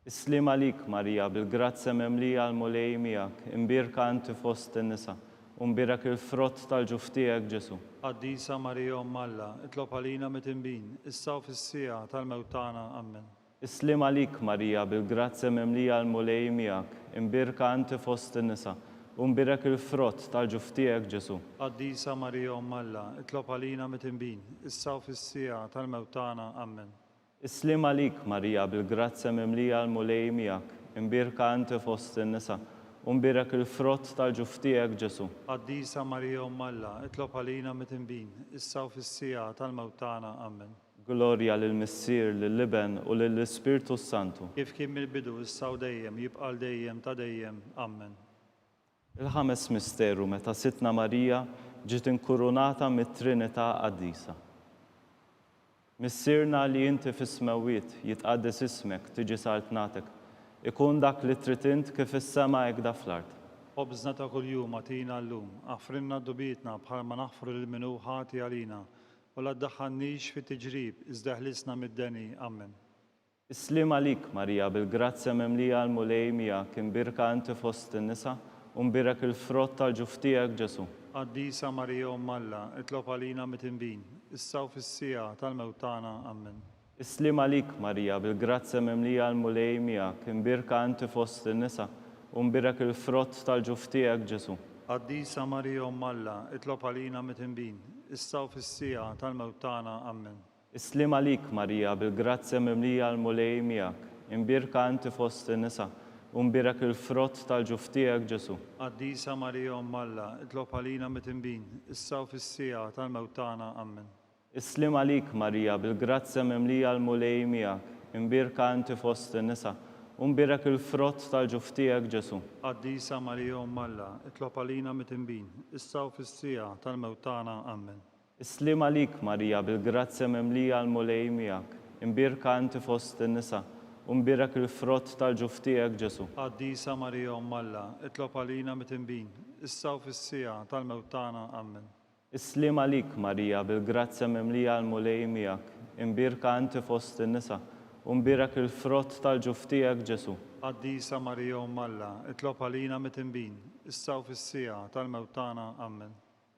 Is-sliem għalik, Marija, bil-grazzja mimlija l-Mulej miegħek, imbierka inti fost in-nisa, u mbierek il-frott tal-ġuf tiegħek, Ġesù. Qaddisa Marija Omm Alla, itlob għalina mitinbin, issa u fis-siegħa tal-mewt tagħna. Ammen. Is-sliem għalik, Marija, bil-grazzja mimlija l-Mulej miegħek, imbierka inti fost in-nisa, u mbierek il-frott tal-ġuf tiegħek, Ġesù. Qaddisa Marija Omm Alla, itlob għalina mitinbin, issa u fis-siegħa tal-mewt tagħna. Ammen. Is-sliem għalik, Marija, bil-grazzja mimlija l-Mulej miegħek, imbierka inti fost in-nisa, u mbierek il-frott tal-ġuf tiegħek, Ġesù. Qaddisa Marija Omm Alla, itlob għalina mitinbin, issa u fis-siegħa tal-mewt tagħna. Ammen. Glorja lill-Missier, lill-Iben, u lill-Ispirtu s-Santu. Kif kien mill-bidu, issa u dejjem, jibqa' għal dejjem ta' dejjem. Ammen. Il-ħames misteru meta Sidtna Marija ġiet inkurunata mit-Trinità Qaddisa. Missierna li inti fis-smewwiet, jitqaddes ismek, tiġi saltnatek. Ikun dak li trid int kif fis-sema hekda fl-art. Ħobżna ta' kuljum agħtina llum. Aħfrilna dnubietna bħalma naħfru lil min hu ħati għalina. U la ddaħħalnix fit-tiġrib, iżda eħlisna mid-deni. Ammen. Is-sliem għalik, Marija, bil-grazzja mimlija l-Mulej miegħek, imbierka inti fost in-nisa, u mbierek il-frott tal-ġuf tiegħek, Ġesù. Qaddisa Marija Omm Alla, itlob għalina mitinbin, issa u fis-siegħa tal-mewt tagħna. Ammen. Is-sliem għalik, Marija, bil-grazzja mimlija l-Mulej miegħek, imbierka inti fost in-nisa, u mbierek il-frott tal-ġuf tiegħek, Ġesù. Qaddisa Marija Omm Alla, itlob għalina mitinbin, issa u fis-siegħa tal-mewt tagħna. Ammen. Is-sliem għalik, Marija, bil-grazzja mimlija l-Mulej miegħek, imbierka inti fost in-nisa, u mbierek il-frott tal-ġuf tiegħek, Ġesù. Qaddisa Marija Omm Alla, itlob għalina mitinbin, issa u fis-siegħa tal-mewt tagħna. Ammen. Is-sliem għalik, Marija, bil-grazzja mimlija l-Mulej miegħek, imbierka inti fost in-nisa, u mbierek il-frott tal-ġuf tiegħek, Ġesù. Qaddisa Marija Omm Alla, itlob għalina mitinbin, issa u fis-siegħa tal-mewt tagħna. Ammen. Is-sliem għalik, Marija, bil-grazzja mimlija l-Mulej miegħek, imbierka inti fost in-nisa, u mbierek il-frott tal-ġuf tiegħek, Ġesù. Qaddisa Marija Omm Alla, itlob għalina mitinbin, issa u fis-siegħa tal-mewt tagħna. Ammen. Is-sliem għalik, Marija, bil-grazzja mimlija l-Mulej miegħek, imbierka inti fost in-nisa, u mbierek il-frott tal-ġuf tiegħek, Ġesù. Qaddisa Marija Omm Alla, itlob għalina mitinbin, issa u fis-siegħa tal-mewt tagħna. Ammen.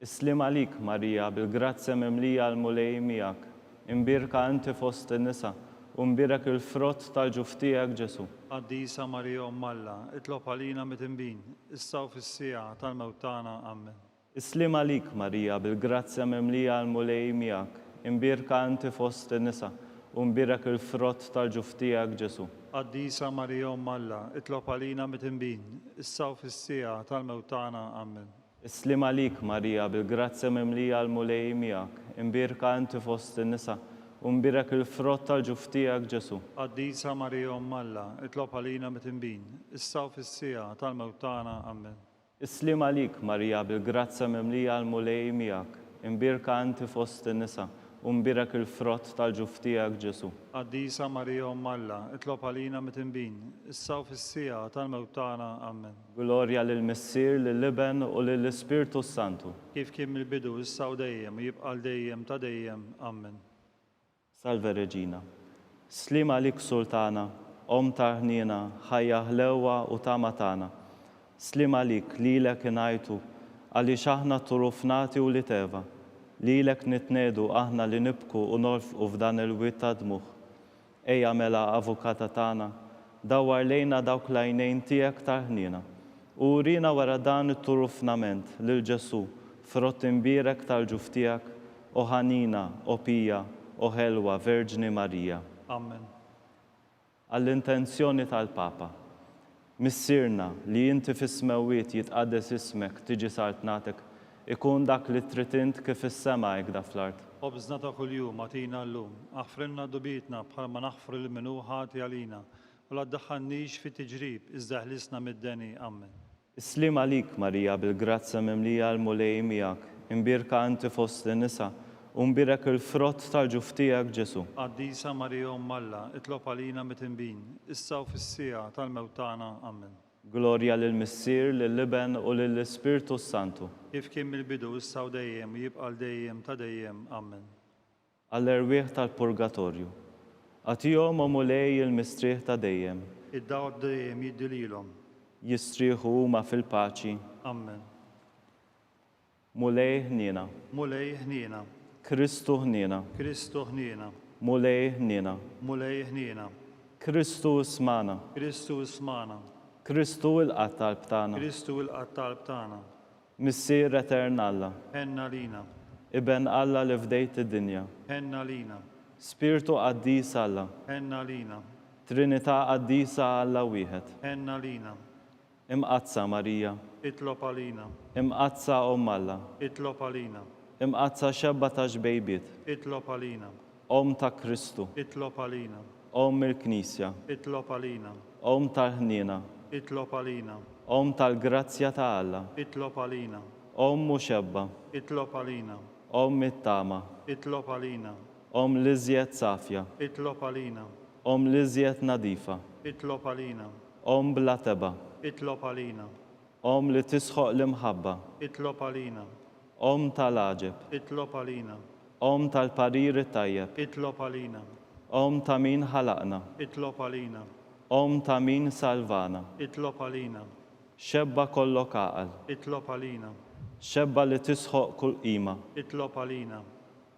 Is-sliem għalik, Marija, bil-grazzja mimlija l-Mulej miegħek, imbierka inti fost in-nisa, u mbierek il-frott tal-ġuf tiegħek, Ġesù. Qaddisa Marija Omm Alla, itlob għalina midinbin, issa u fis-siegħa tal-mewt tagħna. Ammen. Is-sliem għalik, Marija, bil-grazzja mimlija l-Mulej miegħek, imbierka inti fost in-nisa, u mbierek il-frott tal-ġuf tiegħek, Ġesù. Qaddisa Marija Omm Alla, itlob għalina midinbin, issa u fis-siegħa tal-mewt tagħna. Ammen. Is-sliem għalik, Marija, bil-grazzja mimlija l-Mulej miegħek, imbierka inti fost in-nisa, u mbierek il-frott tal-ġuf tiegħek, Ġesù. Qaddisa Marija Omm Alla, itlob għalina mitinbin, issa u fis-siegħa tal-mewt tagħna. Ammen. Is-sliem għalik, Marija, bil-grazzja mimlija l-Mulej miegħek, imbierka inti fost in-nisa, u mbierek il-frott tal-ġuf tiegħek, Ġesù. Qaddisa Marija Omm Alla, itlob għalina mitinbin, issa u fis-siegħa tal-mewt tagħna. Ammen. Glorja lill-Missier, lill-Iben, u lill-Ispirtu s-Santu. Kif kien mill-bidu, issa u dejjem, u jibqa' għal dejjem ta' dejjem. Ammen. Salve Regina. Sliem għalik Sultana, Omm tal-ħniena, ħajja ħlewwa u tama tagħna. Sliem għalik, lilek ingħajtu, għaliex aħna turufnati wlied Eva. Lilek nitniegħdu aħna li nibku u nolfqu f'dan il-wied ta' dmugħ. Ejja mela, Avukata tagħna, dawwar lejna dawk l-għajnejn tiegħek tal-ħniena, u urina wara dan it-turufnament lil Ġesù, frott imbierek tal-ġuf tiegħek, o ħanina, o pija, o ħelwa Verġni Marija. Amen. Għall-intenzjoni tal-Papa. Missierna, li inti fis-smewwiet jitqaddes ismek, tiġi saltnatek, ikun dak li trid int kif fis-sema hekda fl-art. Ħobżna ta' kuljum agħtina llum. Aħfrilna dnubietna bħalma naħfru lil min hu ħati għalina. U la ddaħħalnix fi tiġrib, iżda eħlisna mid-deni. Ammen. Is-sliem għalik, Marija, bil-grazzja mimlija l-Mulej miegħek, imbierka inti fost in-nisa, U mbierek il-frott tal-ġuf tiegħek, Ġesù. Qaddisa Marija Omm Alla, itlob għalina midinbin, issa u fis-siegħa tal-mewt tagħna. Ammen. Glorja lill-Missier, lill-Iben u lill-Ispirtu s-Santu. Kif kien mill-bidu, issa u dejjem, u jibqa' għal dejjem ta' dejjem. Ammen. Għall-erwieħ tal-purgatorju. Agħtihom, o Mulej, il-mistrieħ ta' dejjem. Id-dawl ta' dejjem jiddi lilhom. Jistrieħu huma fil-paċi. Ammen. Mulej ħniena. Mulej ħniena. Kristu ħniena. Kristu ħniena. Mulej ħniena. Mulej ħniena. Kristu ismagħna. Kristu ismagħna. Kristu ilqa' t-talb tagħna. Kristu ilqa' t-talb tagħna. Missier etern Alla. Ħenn għalina. Iben Alla li fdejt id-dinja. Ħenn għalina. Spirtu qaddis Alla. Ħenn għalina. Trinità qaddisa Alla wieħed. Ħenn għalina. Imqaddsa Marija. Itlob għalina. Imqaddsa Omm Alla. Itlob għalina. Imqaddsa xebba ta' xbejbiet. Itlob għalina. Omm ta' Kristu. Itlob għalina. Omm il-Knisja. Itlob għalina. Omm tal-ħniena. Itlob għalina. Omm tal-grazzja ta' Alla. Itlob għalina. Omm u xebba. Itlob għalina. Omm it-tama. Itlob għalina. Omm l-iżjed safja. Itlob għalina. Omm l-iżjed nadifa. Itlob għalina. Omm bla tebgħa. Itlob għalina. Omm li tisħoq l-imħabba. Itlob għalina. Omm tal-għaġeb. Itlob għalina. Omm tal-parir it-tajjeb. Itlob għalina. Omm ta' min ħalaqna. Itlob għalina. Omm ta' min salvana. Itlob għalina. Xebba kollok għaqal. Itlob għalina. Xebba li tisħoq kull qima. Itlob għalina.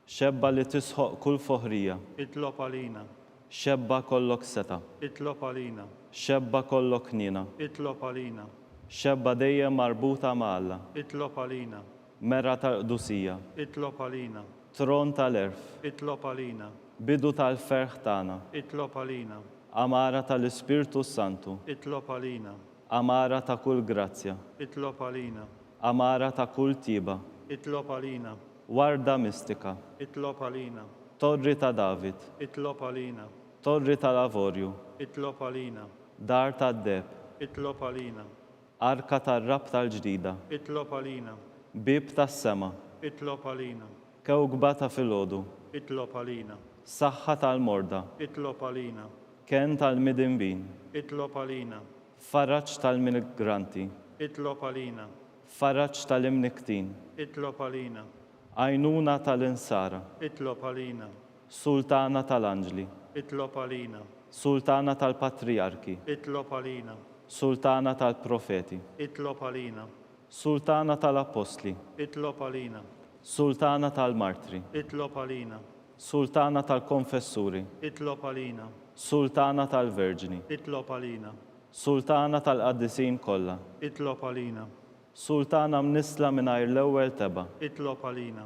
Xebba li tisħoq kull foħrija. Itlob għalina. Xebba kollok setgħa. Itlob għalina. Xebba kollok ħniena. Itlob għalina. Xebba dejjem marbuta ma' Alla. Itlob għalina. Mera tal-qdusija. Itlob għalina. Tron tal-għerf. Itlob għalina. Bidu tal-ferħ tagħna. Itlob għalina. Għamara tal-Ispirtu s-Santu. Itlob għalina. Għamara ta' kull grazzja. Itlob għalina. Għamara ta' kull tjieba. Itlob għalina. Warda mistika. Itlob għalina. Torri ta' David. Itlob għalina. Torri tal-avorju. Itlob għalina. Dar tad-deheb. Itlob għalina. Arka tar-Rabta l-Ġdida. Itlob għalina. Bieb tas-sema. Itlob għalina. Kewkba ta' filgħodu. Itlob għalina. Saħħa tal-morda. Itlob għalina. Kenn tal-midinbin. Itlob għalina. Faraġ tal-migranti. Itlob għalina. Faraġ tal-imnikktin. Itlob għalina. Għajnuna tal-insara. Itlob għalina. Sultana tal-anġli. Itlob għalina. Sultana tal-patrijarki. Itlob għalina. Sultana tal-profeti. Itlob għalina. Sultana tal-appostli. Itlob għalina. Sultana tal-martri. Itlob għalina. Sultana tal-konfessuri. Itlob għalina. Sultana tal-verġni. Itlob għalina. Sultana tal-qaddisin kollha. Itlob għalina. Sultana mnissla mingħajr l-ewwel tebgħa. Itlob għalina.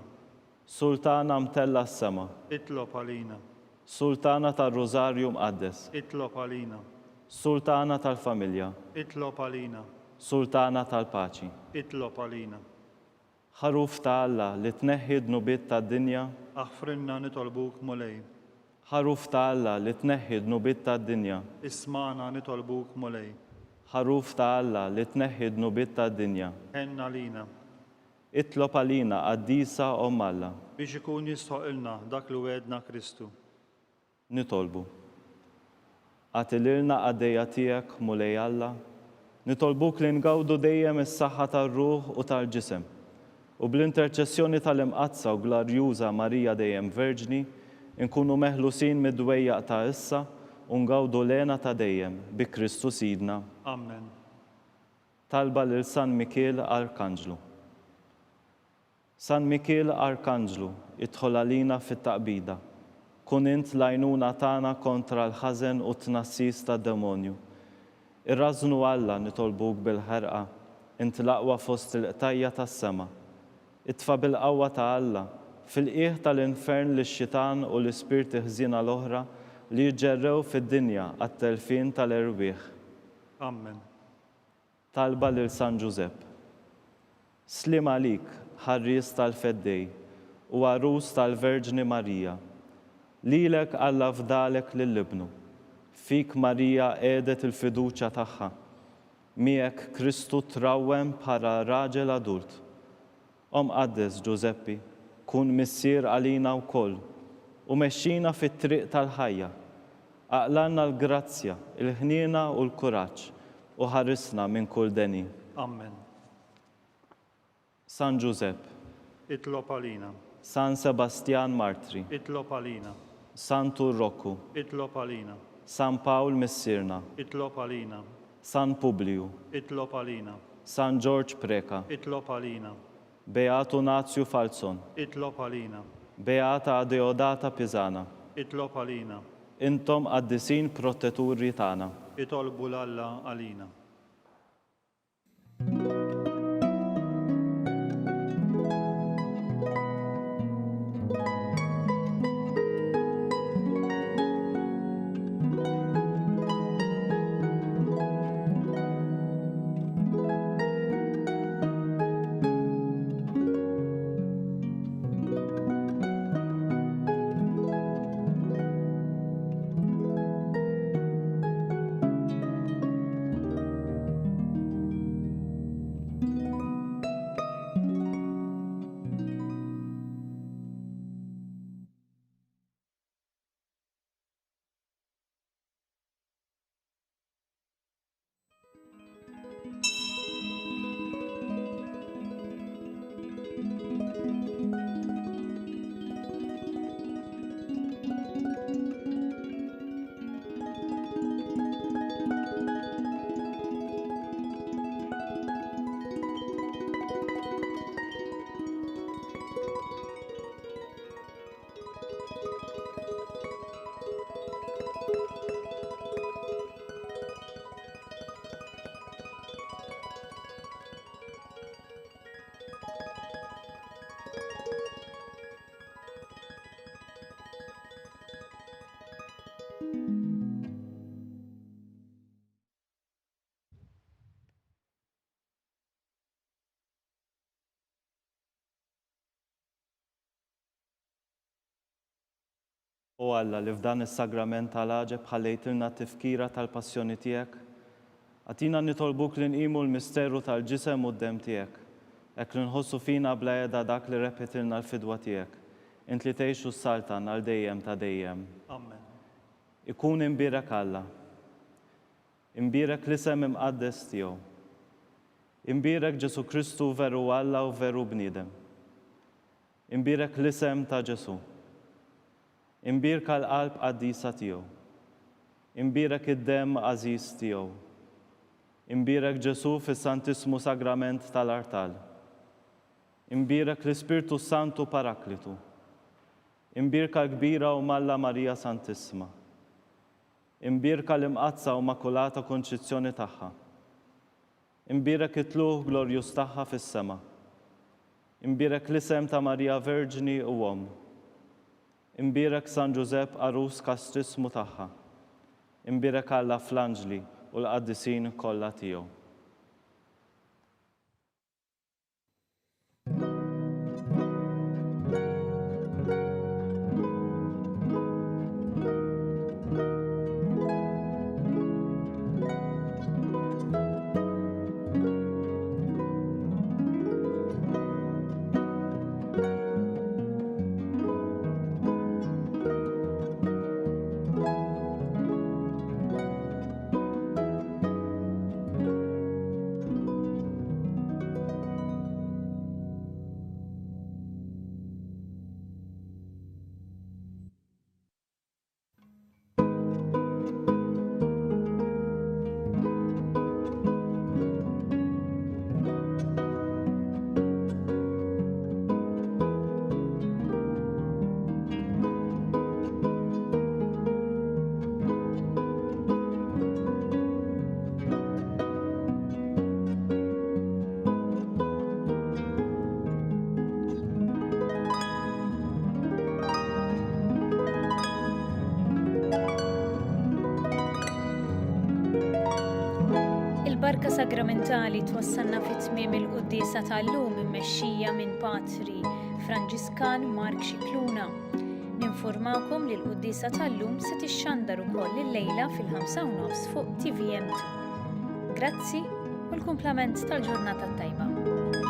Sultana mtellgħa s-sema. Itlob għalina. Sultana tar-Rużarju Mqaddes. Itlob għalina. Sultana tal-familja. Itlob għalina. Sultana tal-paċi. Itlob għalina. Ħaruf ta' Alla li tneħħi d-dnubiet tad-dinja. Aħfrilna nitolbuk Mulej. Ħaruf ta' Alla li tneħħi d-dnubiet tad-dinja. Ismagħna nitolbuk Mulej. Ħaruf ta' Alla li tneħħi d-dnubiet tad-dinja. Ħenn għalina. Itlob għalina, Qaddisa Omm Alla. Biex ikun jistħoqqilna dak li wegħedna Kristu. Nitolbu. Agħti lilna qaddejja tiegħek, Mulej Alla, nitolbuk li ngawdu dejjem is-saħħa tar-ruħ u tal-ġisem, u bl-interċessjoni tal-Imqaddsa u Glarjuża Marija Dejjem Verġni, inkunu meħlusin mid-dwejjaq ta' issa u ngawdu l-hena ta' dejjem, bi Kristu Sidna. Ammen. Talba lil San Mikiel Arkanġlu. San Mikiel Arkanġlu, idħol għalina fit-taqbida. Kun int l-għajnuna tagħna kontra l-ħażen u t-tnassis tad-demonju. Irrażżnu Alla, nitolbuk bil-ħerqa, int l-aqwa fost il-qtajja' tas-sema. Itfa' bil-qawwa ta' Alla, fil-qiegħ tal-infern lix-xitan u l-ispirti ħżiena l-oħra li jiġġerrew fid-dinja għat-telfien tal-erwieħ. Ammen. Talba lil San Ġużepp. Sliem għalik, ħarries tal-Feddej u għarus tal-Verġni Marija. Lilek Alla fdalek lil Ibnu. Fik Marija qiegħdet il-fiduċja tagħha. Miegħek Kristu trawwem bħala raġel adult. O Mqaddes Ġużeppi, Kun Missier għalina wkoll, u mexxina fit-triq tal-ħajja. Aqlgħalna l-grazzja, il-ħniena u l-kuraġġ, u ħarisna minn kull deni. Ammen. San Ġużepp. Itlob għalina. San Sebastjan Martri. Itlob għalina. Santu Rokku. Itlob għalina. San Pawl Missierna. Itlob għalina. San Publiju. Itlob għalina. San Ġorġ Preca. Itlob għalina. Beatu Nazju Falzon. Itlob għalina. Beata Adeodata Pisana. Itlob għalina. Intom qaddisin proteturi tagħna. Itolbu 'l Alla għalina. O Alla, li f'dan is-sagrament tal-għaġeb ħallejtilna t-tifkira tal-passjoni tiegħek, agħtina nitolbuk li nqimu l-misteru tal-ġisem u d-demm tiegħek, hekk li nħossu fina bla heda dak li rebħitilna l-fidwa tiegħek, int li tgħix u ssaltan għal dejjem ta' dejjem. Amen. Ikun imbierek Alla. Imbierek l-isem imqaddes tiegħu. Imbierek Ġesù Kristu veru Alla u veru bniedem. Imbierek l-isem ta' Ġesù. Imbierka l-qalb qaddisa tiegħu. Imbierek id-demm għażiż tiegħu. Imbierek Ġesù fis-Santissmu Sagrament tal-artal. Imbierek l-Ispirtu s-Santu Paraklitu. Imbierka l-kbira u malla Marija Santissima. Imbierka l-Imqaddsa u Makulata Kunċizzjoni tagħha. Imbierek it-tlugħ glorjuż tagħha fis-sema. Imbierek l-isem ta' Marija Verġni u Omm. Imbierek San Ġużepp għarus kastissmu tagħha. Imbierek Alla fl-anġli u l-qaddisin kollha tiegħu. Il-Barka Sagramentali twassalna fi tmiem il-quddiesa tal-lum immexxija minn Patri Franġiskan Mark Scicluna. Ninfurmakom li l-quddiesa tal-lum se tixxandar ukoll illejla fil-5 u nofs fuq TVM2. Grazzi u l-kumplament tal-ġurnata t-tajba.